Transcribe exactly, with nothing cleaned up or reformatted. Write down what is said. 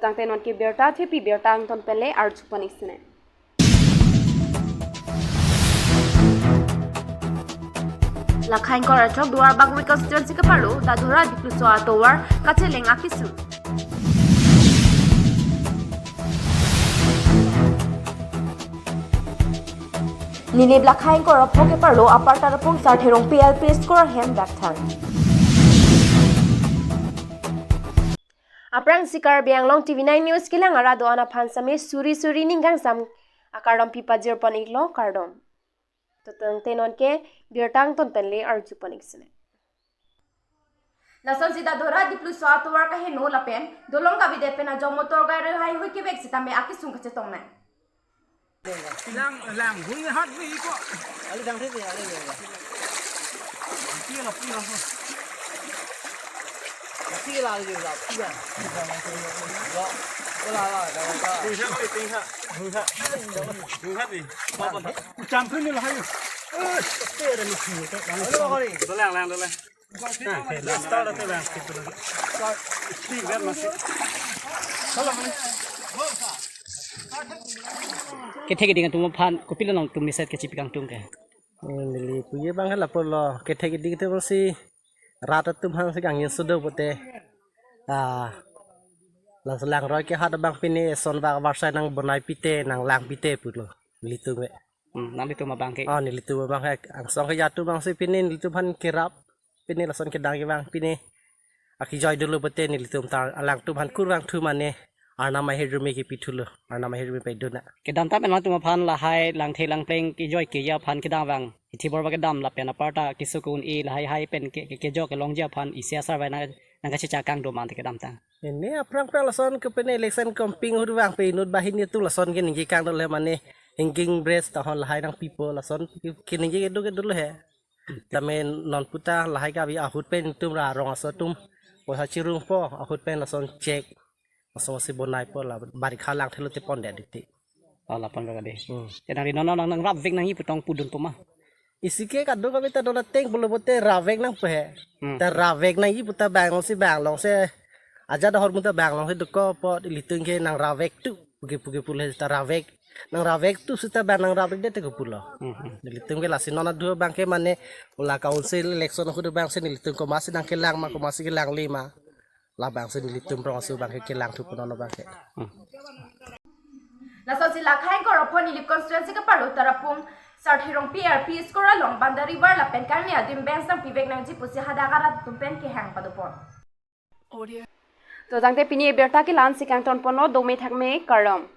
Tangte non ke birta thepi birta angton pen le arju pon ik sene. Lakha ingkoi ra throk Duarbagori constituency keparlo Dadhora Dipluso atovar kacheleng akesung. Nilip lakha ingkoi ra pho keparlo Upper Tarapung Sarthe Rongpi L P School ahem dakthang. Aphrangsi Karbi Anglong T V nine News kelang arat do-an aphan same suri suri ning kangsam akardom pipajir pon iklo, kardom. To tangte non ke birta angton pen le arju pon ik sene. Lasonsi Dadhora Dipluso atovar kaheno lapen dolong kavedet pen ajok motor gari haihui kevek sitame akesung kachetong nang. Lang, lang, hung hat ni ko. Ali dang thit ni, ali dang. Pia la, pia la. Pia la, pia la, pia. Lo, lo la, la, la, la. Hung hat ni, hung hat. Hung hat. Hung hat ni. Cham phun ni la hayu. Eh, pia la ni. Lo, lo, lo. Lo lang, lang, lo lang. Kethek keding atum aphan kopilo nangtum message kachipikangtung ke? Eh, neli puji abang ke lapulo, kethek keding atum si rat atum aphan si kangni sudo pute. Ah, laso langroi ke hat abang pine son bak varsai nang bonai pite, nang lang pite pulo. Nelitum ke. Hmm, nanglitum abang ke. Ah, nelitum abang ke. Angsong ke jatu abang si pine nelitum aphan kerap. Pine lason kedang kevang pine akejoi dolo pute nelitum ta alangtum aphan kurvangthu mane Arnam ahirjume kepithulo, Arnam ahirjume paido na. Kedamtang pen nangtum aphan lahai langthe langpleng kejoi keja aphan kedamvang, ithi borba kedam lapen aparta keso ke-un-e lahai hai pen ke, ke, kejok kelongji aphan isi asar vai nang, nangkachechakang do mante kedamtang? Ini aphrang aphrang lason ke pine election campaign ahut vang pe inut banghini atum lason keningje kang dolo he mane hingking bres tahon lahai nangpipo lason ke, keningje kedo kedo lo he. Tame non puta lahai kabi ahut pen itum ra rong aso atum poisa chirungpo ahut pen lason chek. Lason si bonaipo la barikha lang thelo te pondet dikti. Oh, la pon ka dei. Hmm. Te nangli non nang, nang rapvek nangji pu tong pudunpo ma? Isi ke kadokave ta dona teng pulo pute rapvek nangpo he. Hmm. Ta rapvek nangji puta bang si bang long se. Aja dahor muta bang long se dokok po ilitum ke nang rapvek tu. Puke puke pulo ta rapvek. Nang rapvek tu sita bang nang rapvek det te kepulo. Hmm, hmm. Nelitum ke lasi non adu abang ke mane la council election ahut abang si nelitum komatsi nangkelang ma komatsi kelang le ma. Labang si nelitum rong aso abang ke kelangthupo non abang ke. Hmm. Lasonsi lakha ingkoi ra pho Nilip constituency keparlo Tarapung Sarthe Rongpi L P School along boundary wall lapen kangni adim bench nangpivek nangji pusi hadak arat atum pen kehang padopon. To tangte pini birta ke la-an si kangton ponlo, dome thakme, kardom.